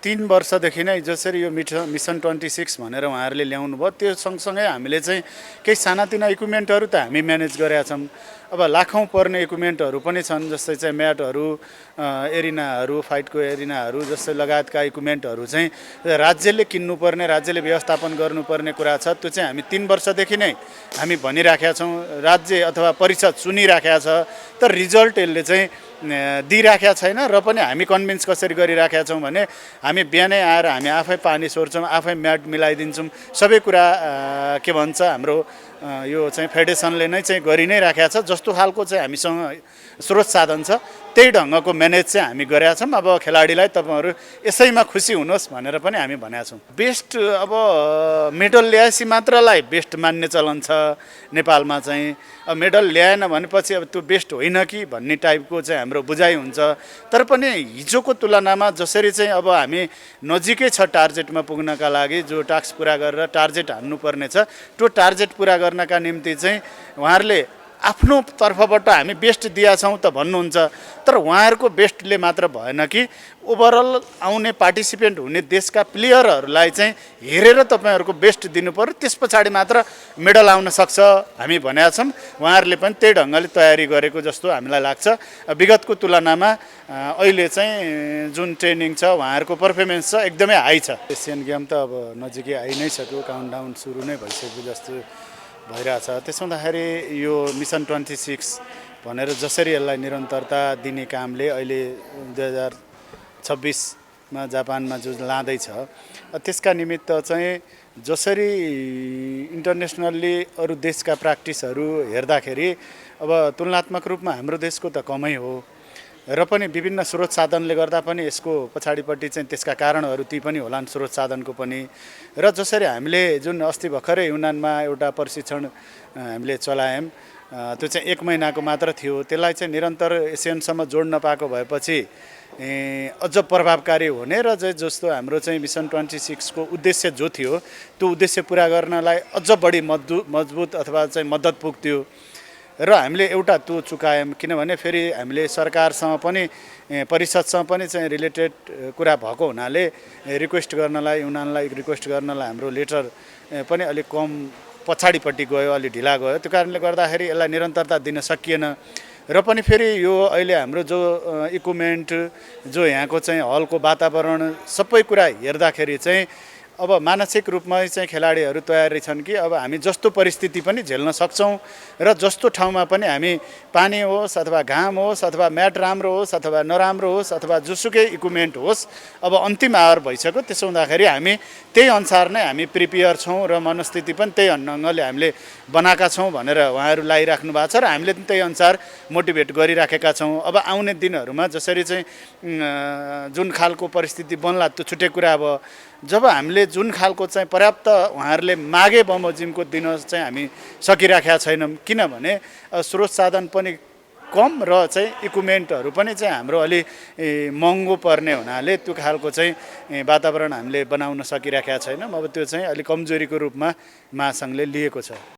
3 वर्षदेखि नै जसरी यो मिसन 26 भनेर उहाँहरूले ल्याउनु भयो त्यो सँगसँगै हामीले चाहिँ केही सानातिना इक्विपमेन्टहरू त हामी म्यानेज गरेका छौँ। अब लाखौँ पर्ने इक्विपमेन्टहरू पनि छन्, जस्तै चाहिँ म्याटहरू, एरिनाहरू, फाइटको एरिनाहरू जस्तै लगायतका इक्विपमेन्टहरू चाहिँ राज्यले किन्नुपर्ने, राज्यले व्यवस्थापन गर्नुपर्ने कुरा छ। त्यो चाहिँ हामी 3 वर्षदेखि नै हामी भनिराखेका छौँ। राज्य अथवा परिषद सुनिराखेका छ, तर रिजल्ट यसले चाहिँ दिइराखेका छैन। र पनि हामी कन्भिन्स कसरी गरिराखेका छौँ भने हामी बिहानै आएर हामी आफै पानी सोर्छौँ, आफै म्याट मिलाइदिन्छौँ। सबै कुरा के भन्छ हाम्रो यो चाहिँ फेडरेसनले नै चाहिँ गरि नै राखेको छ। जस्तो खालको चाहिँ हामीसँग स्रोत साधन छ त्यही ढङ्गको म्यानेज चाहिँ हामी गरेका छौँ। अब खेलाडीलाई तपाईँहरू यसैमा खुसी हुनुहोस् भनेर पनि हामी भनेका छौँ। बेस्ट अब मेडल ल्याएपछि मात्रलाई बेस्ट मान्ने चलन छ नेपालमा चाहिँ। अब मेडल ल्याएन भनेपछि अब त्यो बेस्ट होइन कि भन्ने टाइपको चाहिँ हाम्रो बुझाइ हुन्छ। तर पनि हिजोको तुलनामा जसरी चाहिँ अब हामी नजिकै छ टार्गेटमा पुग्नका लागि, जो टास्क पुरा गरेर टार्गेट हान्नुपर्ने छ, त्यो टार्गेट पुरा गर्नका निम्ति चाहिँ उहाँहरूले आफ्नो तर्फबाट हामी बेस्ट दिया छौँ त भन्नुहुन्छ। तर उहाँहरूको बेस्टले मात्र भएन कि ओभरअल आउने पार्टिसिपेन्ट हुने देशका प्लेयरहरूलाई चाहिँ हेरेर तपाईँहरूको बेस्ट दिनु पर्यो, त्यस पछाडि मात्र मेडल आउन सक्छ हामी भनेका छौँ। उहाँहरूले पनि त्यही ढङ्गले तयारी गरेको जस्तो हामीलाई लाग्छ। विगतको तुलनामा अहिले चाहिँ जुन ट्रेनिङ छ उहाँहरूको पर्फर्मेन्स छ एकदमै हाई छ। एसियन गेम त अब नजिकै आइ नै सक्यो, काउन्टडाउन सुरु नै भइसक्यो जस्तो भइरहेछ। त्यसो हुँदाखेरि यो मिसन 26 भनेर जसरी यसलाई निरन्तरता दिने कामले अहिले 2026मा जापानमा जो लाँदैछ, त्यसका निमित्त चाहिँ जसरी इन्टरनेसनल्ली अरू देशका प्र्याक्टिसहरू हेर्दाखेरि अब तुलनात्मक रूपमा हाम्रो देशको त कमै हो। र पनि विभिन्न स्रोत साधनले गर्दा पनि यसको पछाडिपट्टि चाहिँ त्यसका कारणहरू ती पनि होलान्, स्रोत साधनको पनि। र जसरी हामीले जुन अस्ति भर्खरै युनानमा एउटा प्रशिक्षण हामीले चलायौँ, त्यो चाहिँ 1 महिनाको मात्र थियो। त्यसलाई चाहिँ निरन्तर एसियनसम्म जोड्न पाएको भएपछि अझ प्रभावकारी हुने र जस्तो हाम्रो चाहिँ मिसन 26 को उद्देश्य जो थियो त्यो उद्देश्य पुरा गर्नलाई अझ बढी मजबुत अथवा चाहिँ मद्दत पुग्थ्यो। र हामीले एउटा त्यो चुकायौँ, किनभने फेरि हामीले सरकारसँग पनि परिषदसँग पनि चाहिँ रिलेटेड कुरा भएको हुनाले रिक्वेस्ट गर्नलाई, युनानलाई रिक्वेस्ट गर्नलाई हाम्रो लेटर पनि अलिक कम पछाडिपट्टि गयो, अलि ढिला गयो। त्यो कारणले गर्दाखेरि यसलाई निरन्तरता दिन सकिएन। र पनि फेरि यो अहिले हाम्रो जो इक्विपमेन्ट, जो यहाँको चाहिँ हलको वातावरण, सबै कुरा हेर्दाखेरि चाहिँ अब मानसिक रूपमा चाहिँ खेलाडीहरू तयारी छन् कि अब हामी जस्तो परिस्थिति पनि झेल्न सक्छौँ र जस्तो ठाउँमा पनि हामी पानी होस् अथवा घाम होस् अथवा म्याट राम्रो होस् अथवा नराम्रो होस् अथवा जोसुकै इक्विपमेन्ट होस्, अब अन्तिम आवर भइसक्यो। त्यसो हुँदाखेरि हामी त्यही अनुसार नै हामी प्रिपेयर छौँ र मनस्थिति पनि त्यही ढङ्गले हामीले बनाएका छौँ भनेर उहाँहरू लागिराख्नु भएको छ र हामीले पनि त्यही अनुसार मोटिभेट गरिराखेका छौँ। अब आउने दिनहरूमा जसरी चाहिँ जुन खालको परिस्थिति बन्ला त्यो छुट्टै कुरा। अब जब हामीले जुन खालको चाहिँ पर्याप्त उहाँहरूले मागे बमोजिमको दिन चाहिँ हामी सकिराखेका छैनौँ, किनभने स्रोत साधन पनि कम र चाहिँ इक्विपमेन्टहरू पनि चाहिँ हाम्रो अलि महँगो पर्ने हुनाले त्यो खालको चाहिँ वातावरण हामीले बनाउन सकिराखेका छैनौँ। अब त्यो चाहिँ अलिक कमजोरीको रूपमा महासङ्घले लिएको छ।